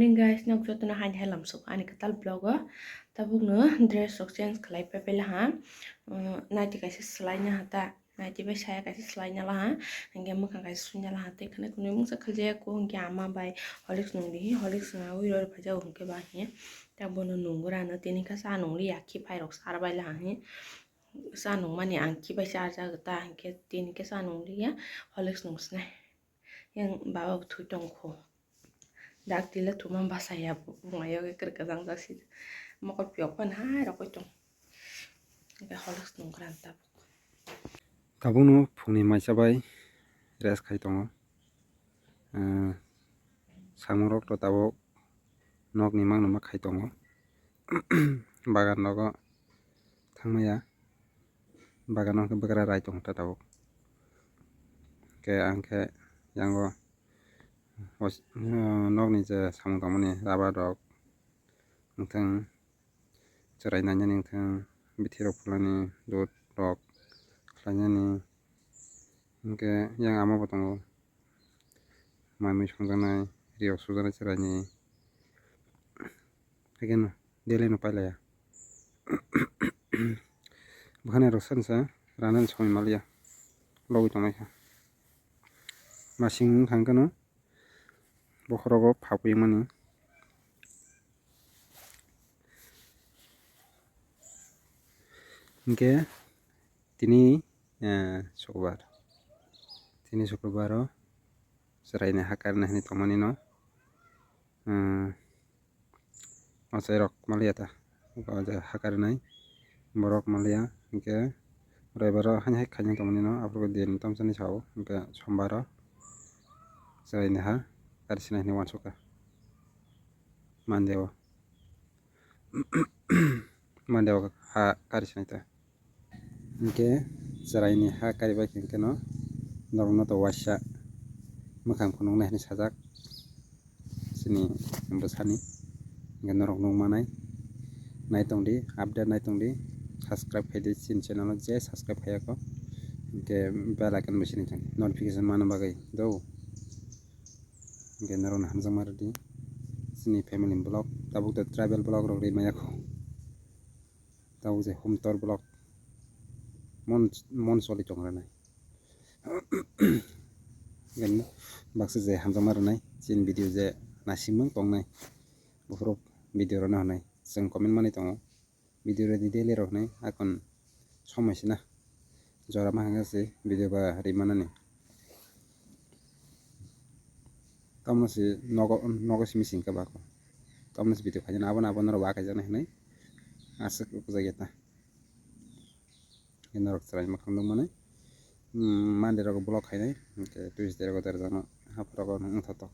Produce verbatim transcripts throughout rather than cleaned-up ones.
Morning guys, nok jotono haini hai lamsok ani kwtal vlog o. Tabukno dress rok change khlai pai paila ha. Umm, naiti kaisa swlaina ha ta. Naiti bai saya kaisa swlaina la ha. Hinkhe mwkhang kaisa suina la ha. Tei khwnwi khwnwi mungsa khaljaya kho hinkhe ama bai Horlicks nungdi hi. Horlicks nungwi rw phaijak hinkhe ba hiya. Tabukno nungwi rw ano tini khe cha nungli ya khi phairok sar bai la ha hi. Cha nungmani ang khi bai charjak ta hinkhe tini khe cha nungli ya Horlicks nungsnai. Yang baba bo thwi tong kho. Dak tila thuma basa ya buma yogi kwrwk kwchang jak si. Mokol piyok phano hai rokoi tong. Ega Horlicks nung kwran tabuk. Tabukno phungni maisa bai rest khai tongo. Emm, samung rok to tabuk nokni mangno ma khai tongo. Bagan rogo thangmaya. Bagano hwnkhe bwkra rai tongo ta tabuk. Hwnkhe ang khe yango os-, nokni je samung tangmani rubber rok wngthang, chwrai nainani wngthang, bithi rok phalnani, dud rok khlainani, hwnkhe yang ama bo tongo, mai mui songjaknai, ri rok sujaknai chwraini. Haikhe no daily no pailaiya. Bwkhani rok sansa ranani somoi maliya, logwi tongnaikha. Masing wngkha hwnkhe no bokhorogo phapwi mani. Hinkhe tini, eh, Sukrobar. Tini Sukrobar o chwraini ha karina hinwi tongmani no, eh, Achai rok maliya ta. O je ha karinai borok maliya, hinkhe roibaro haini hai khaina tongmani no, aphuru din tamsani sao, hinkhe sombaro chwraini ha kari sinai hinwi uansukha. Mande o, mande o ha kari sinai ta. Hinkhe chwraini ha karibai khe hinkhe no norokno to waisa mwkhang phunuknai hinwi sajak chini bwsani. Hinkhe norok nukmanai, naitongdi, update naitongdi, subscribe khaidi chini channel o je subscribe khaiyakho, hinkhe bell icon bo sini thang notification manna bagwi do. Hinkhe norokno hamjakma rwdi chini family vlog, tabuk to travel vlog rok rimaya kho. Tabuk je humtor vlog mon, mon choli tong rwnai. Baksa je hamjakma rwnai chini video je naisingmung tongnai, buphuru video rwna hwnwi chwng comment manwi tongo. Video rwdi daily rok hinwi akon somoi sina jora ma hwnka se video ba ri manani. Tamno se nogo, nogo simi singkha bako. Tamno se video khaijana abo, abo norok ba khaijana hinwi aswk ukjagya ta. Norok chwrai mwkhang nukmani. Umm, Monday rogo vlog khainai, hinkhe Tuesday rogo derjano, haphorogo wngthotok.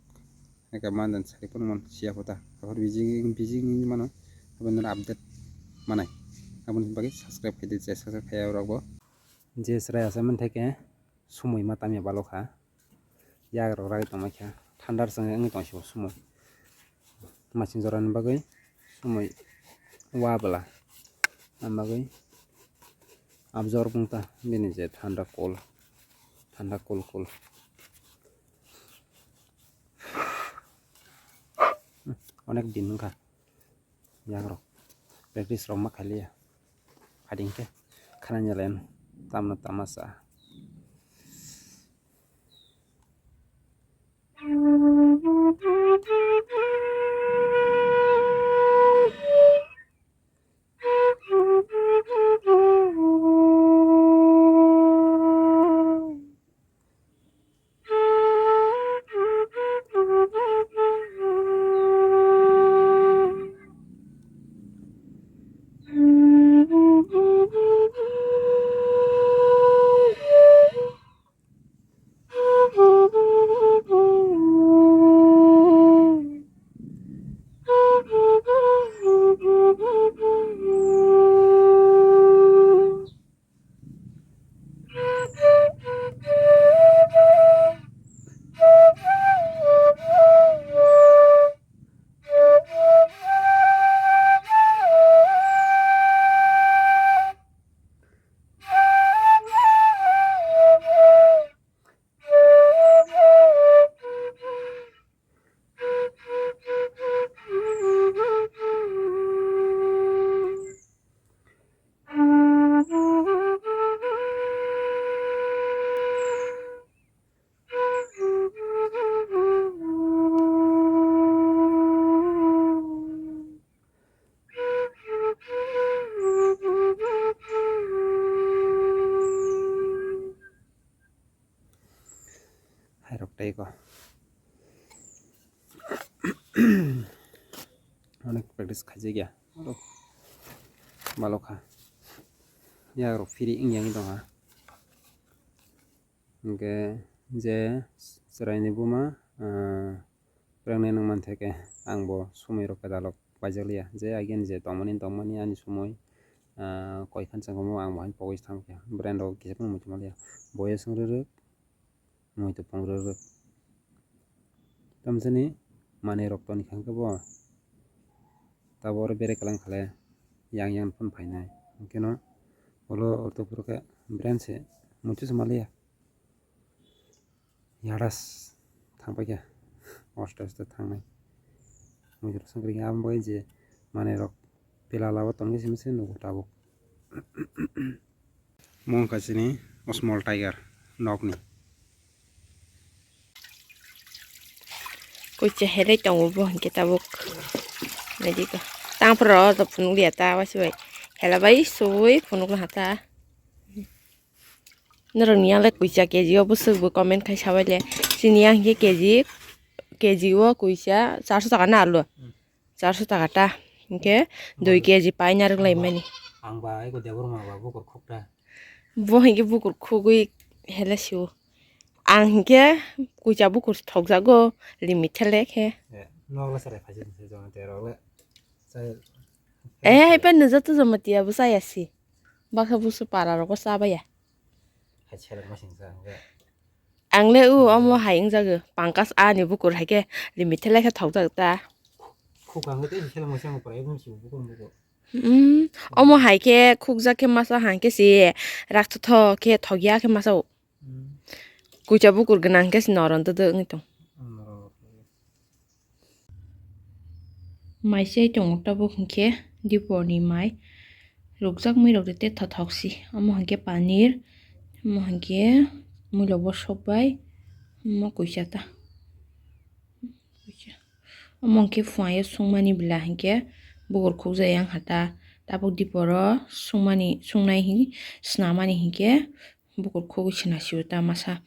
Hinkhe Monday ni sari phano man siya kho ta. Haphar bijing, bijing wngwi mano, haphar nini update manai. Aboni bagwi subscribe khaidi, je subscribe khaiya rokbo. Je chwrai achaimani thai khe sumui ma tamya balokha. Yagrok ragwi tongmai kha, thanda rwchapjak wngwi tong sio sumui. Masing jorani bagwi sumui wa bwla, aboni bagwi abjor wng ta bini je thanda cool, thanda cool cool. Onek din wngkha. Yagrok practice rok ma khailiya. Hading khe khanani len tamno tama sa. Khairok tei ko. Onek practice khaijak ya. Malo kha. Yagrok phiri wng yang tong ha. Hingke je chwraini buma, ah, prangnai nang manthai khe ang bo somoi rok kwtal rok paijak liya. Je again je tongmani tongmani ani somoi, ah, koi khan changkamo ang bo haino pogwi thang khe. Brand rok kisa phano muitu manliya. Boyes wng rwrwk, muitu pung rwrwk. Tamsani manwi rok toni kha hwnkhe bo tabuk oro berai kwlang kha le yang yang phano phainai. Hwnkhe no ulo ortho phuru khe brand se muitu se manliya. Yadas thang paikha, aste aste thangnai. Muitu rok sangkri khe, aboni bagwi je manwi rok pela labo tongwi simi se nugo tabuk. Mung kaisini small tiger nokni. Kuicha helai tongo bo hinkhe tabuk. Naidi ko. Tangphro rok phunuk liya ta waisi bai. Hela bai sui phunuk laha ta. Norok ni yang le kuicha K G o bwswk bo comment khai sabai le. Chini yang hinkhe K G, K G o kuicha charso taka na alu. Hmm. Charso taka ta. Hinkhe dui K G pai narwk lai mani. Ang ba eko Debbarma ba bukur khuk ta. Bo hinkhe bukur khugwi hele sio. Ang hinkhe kuicha bukur thokjago limit thele khe. Eh, nok le sarai phaising se jona te rok le. Sai. Eh, hai pa nujak tu joma tiya bo saya si. Baksa busu para rogo chabaya. Hai seleng masing sa hwnkhe. Ang le u omo hai wngjago. Pangkas ani bukur hai khe limit thele khe thokjak ta. Khuk ang tei seleng masing pura ekdom si bukur bukur. Hmm, omo hai khe khukjak khe masa hai khe si rak thotho khe thokya khe masa o. Hmm. Kuicha bukur gwnang khe si noron dodo wngwi tong. Noron. Mai se tongo tabuk hinkhe dipor ni mai rukjak mui rok de te thothok si. Omo hinkhe panir, omo hinkhe muilo bosok bai, omo kuisa ta. Omo hinkhe fuayo sungmani bwla hinkhe bukur khukjaya wngkha ta. Tabuk diporo sungmani, sungnai hin, snamani hinkhe bukur khugwi sina sio ta masa.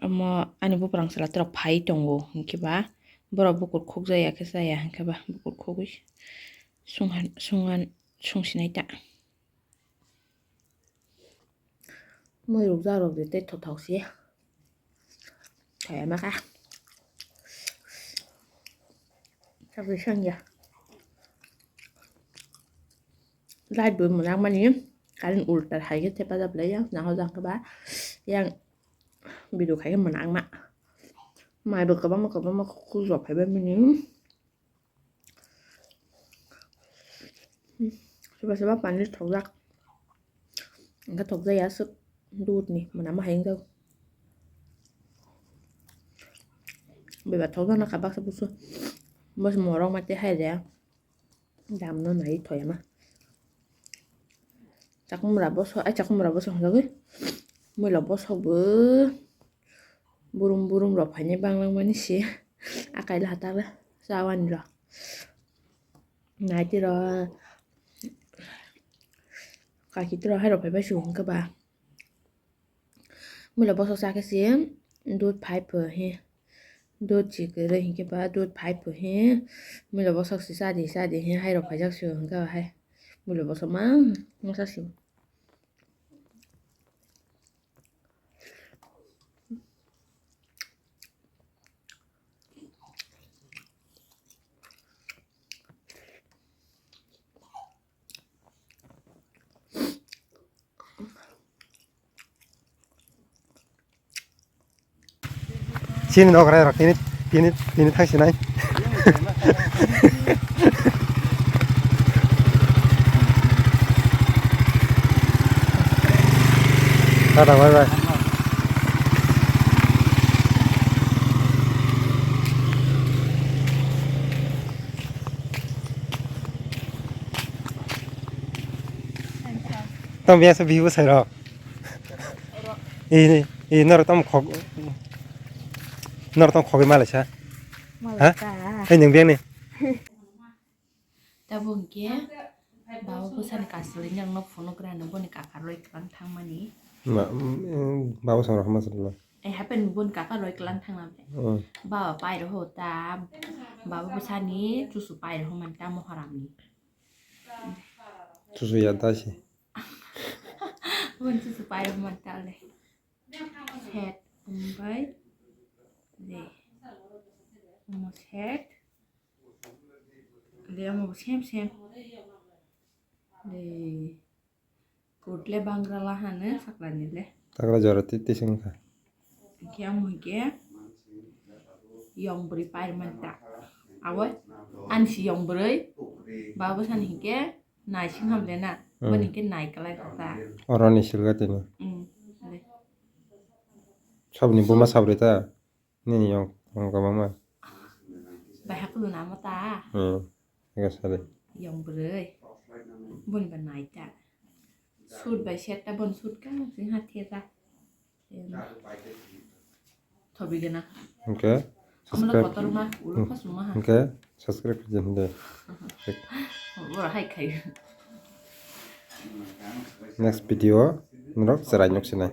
Omo ani buprang chwla torok phai tongo hinkhe ba borok bukur khukjaya khe chaya hinkhe ba bukur khugwi sungha, sungha, sungsinai ta. Mui rukjak rok de tei thothok se. Thaya ma kha. Sakri sangya. Light bo mwnakmani, current ulta hai khe thepajak belai yang, nahojak khe ba yang video khai khe mwnakma. Mai bo kwbangma kwbangma kujok phaibai mani. Soba soba panir thokjak. Hwnkhe thokjaya aswk dudni mwnama hai wngjago. Bebak thokjakna kha baksa busu. Bo se morok mate hai de. Damno nai thoyama. Chakmura bosok, ai chakmura bosok hwnjagwi. Muilo bosok bo burum burum rok phainai banglang mani se. Akai la hatak le chawani rok. Naitiro kakitiro hairok phaibai se hwnkhe ba. Muilo bosok chakhe se dud phai pho he. Dud se kwrwi hinkhe ba dud phai pho he. Muilo bosok se chadi chadi he hairok phaijak se hwnkhe ba hai. Muilo bosok mang masa se. Chini nokrai rok tini, tini, tini thang sinai. Tata, bye bye. Tamo biasa bihibo sai rok. Ini, ini norok tamo khok, norok tamo khogwi malaisa. Ha? Malaisa. Hai nung biang ni. Tabuk hwnkhe baba bwsani kaisa le nokno phunuk rani boni kakarwi kwbang thangmani. Ma, mm, baba song rok ma salo. Eh, happen bun kaka roi klan thangna be. Hmm. Baba pai roho ta. Baba bwsani chusu pai roho man ta Moharamni. Chusu ya da si. Bun chusu pai roho man ta le. Set, umbai. Le. Mo set. Le, mo sem sem. Le. Kut le bangra la hano saklani le. Takra jora ti tising kha. Hinkhe amo hinkhe yong bwrwi pair man ta. Abo ani si yong bwrwi. Babo sani hinkhe naising ham le na. Hmm. Boni hinkhe nai kwlai kha ta. Oroni silga tini. Hmm. Le. Sabni buma sabri ta. Nini yong, yong kwbangma. Bai hakulu namo ta. Hmm. Ega sari. Yong bwrwi. Boni ba nai ta. Sut bai set ta bon sut ka sing ha the ta. Thobi gana. Okay. Amla subscribe. Kotor ma, ulo khas ma ha. Okay. Subscribe din de. Ora hai khai. Next video norok cherai nok sinai.